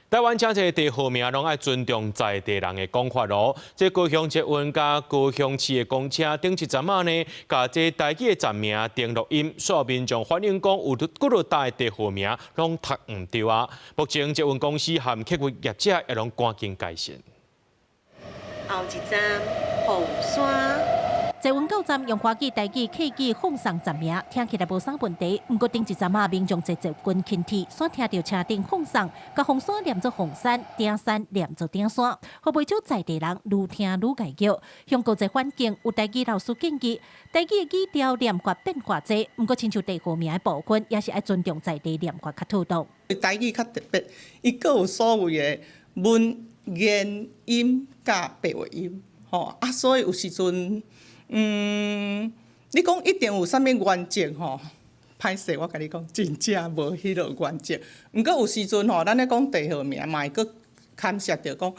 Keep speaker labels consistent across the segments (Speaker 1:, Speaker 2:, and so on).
Speaker 1: 台灣誠濟地號名攏愛尊重在地人的講法囉。這高雄捷運佮高雄市的公車頂一站仔呢，共這台語的站名登錄音，煞民眾反映講有幾落搭的地號名攏讀毋著啊。目前捷運公司和客運業者也攏趕緊改善。
Speaker 2: 後一站鳳山。
Speaker 3: 捷運到站用華語、台語、客語放送站名，聽起來無啥問題。毋過頂一站仔，民眾坐捷運輕鐵，煞聽著車頂放送，共鳳山念做鳳山，鼎山念做鼎山，予袂少在地人愈聽愈礙腳。向國際環境有台語老師建議，台語的語調念法變化濟，毋過親像地號名的部分，也是愛尊重在地念法較妥當。
Speaker 4: 台語較特別，伊閣有所謂的文言音佮白話音，吼啊，所以有時陣。你講一定有啥物原則吼？歹勢，我共你講，真正無彼個原則。毋過有時陣吼，咱咧講地號名，嘛會閣牽涉著講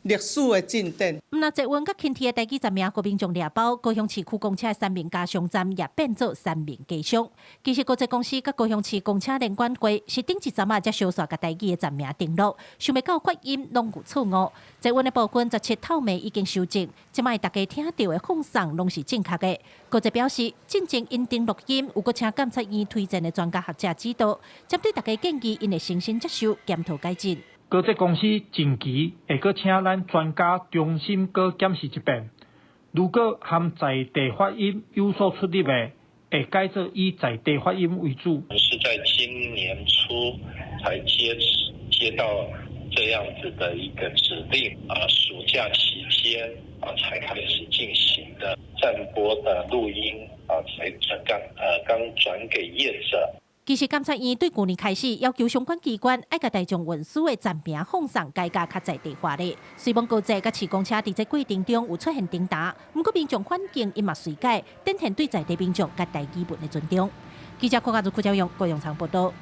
Speaker 4: 歷史的進展。
Speaker 3: 毋但捷運佮輕鐵的台語站名，予民眾掠包，高雄市區公車的三民家鄉站也變做三民家鄉。其實高鐵公司佮高雄市公車聯管會是頂一站仔才相紲共台語的站名登錄，想袂到發音攏有錯誤。捷運的部分17透暝已經修正，這擺大家聽著的放送攏是正確的。高鐵表示，進前𪜶登錄音有閣請監察院推薦的專家學者指導，針對大家建議，𪜶會誠心接受檢討改進。
Speaker 5: 高鐵公司近期會閣請咱專家重新閣檢視一遍，如果和在地發音有所出入的，會改做以在地發音為主。
Speaker 6: 是在今年初才接到這樣子的一個指令，啊，暑假期間啊才開始進行的站播的錄音啊，才剛轉給業者。
Speaker 3: 其實監察院對舊年開始要求相關機關愛共大眾運輸的站名放送改甲較在地化咧。雖罔高鐵佮市公車佇這過程中有出現停頓，毋過民眾反應𪜶嘛隨改，展現對在地民眾佮台語文的尊重。記者郭家如、郭昭勇、郭永昌報道。